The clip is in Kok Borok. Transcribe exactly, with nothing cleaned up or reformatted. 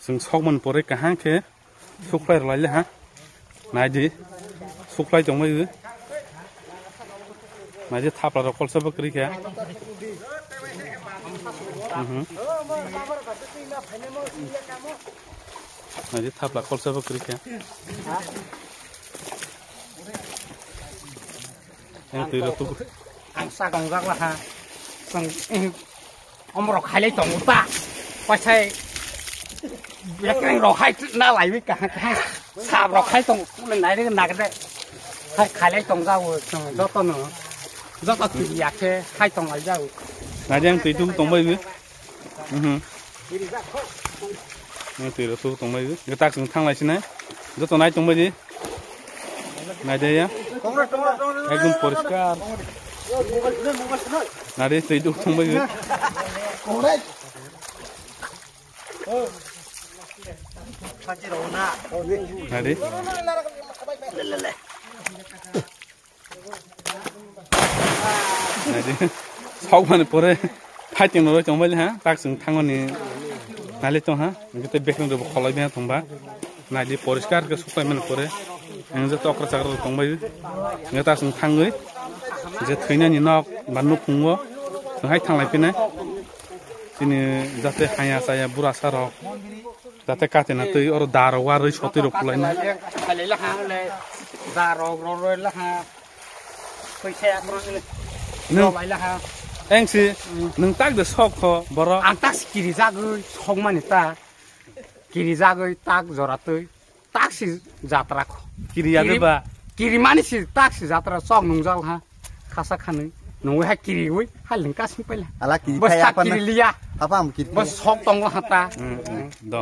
Chwng sokmani pore kaham khe suklai rwlai le ha. Naidi, suklai tongbai o. Naidi, thapla rok kolsa bo kwrwi kha. Mhm. Naidi, thapla kolsa bo kwrwi kha. Ang twi rok tubu. Ang sak tongjak laha. Chwng, eh, omorok khailai tongo ta. Paisai bekreng rok hai na laiwi kahang kahang. Sab rok khai tong, nai re nagde. Hai khailai tongjago chwng jotono. Joto twi yakhe khai tonglaijao. Naidi ang twi tubu tongbai bo. Mhm. Ang twi rok tubu tongbai bo. Gatak chwng thanglai sinai. Joto nai tongbai di. Naidi ya. Ekdom poriskar. Naidi twi tubu tongbai bo. Naidi. Naidi, sokmani pore fighting no roi tongbai ha, tak chwng thangmani nali tong ha, hwnkhe tei bekreng rok bo kholoi bia tongba, naidi poriskar khe suklai mani pore, ang je tokra chakra rok tongbai, hwnkhe tak chwng thangwi je thwinani nok ba nukhungo, chwng hai thanglai phinai, chini jate haya chaya burasa rok. Jate katina twi oro da rok warwi sotwi rok pulaina. Khailai laha le da rok roroi laha. Koi khe akrong le. Nwng, roroi laha. Engsi, nwng tak de sok kho borok. Ang tak si kiri jagwi sokmani ta. Kiri jagwi tak jora twi. Tak si jatra kho. Kiri ya de ba? Kiri mani si tak si jatra sok nungjal ha. Khasa khanwi nungwi ha kiriwi ha lengka sing paila. Ala kiri bos phai tak apana. Kiri liya. Apa am kiri? Bos sok tongo hata. Hmm, hmm. Do.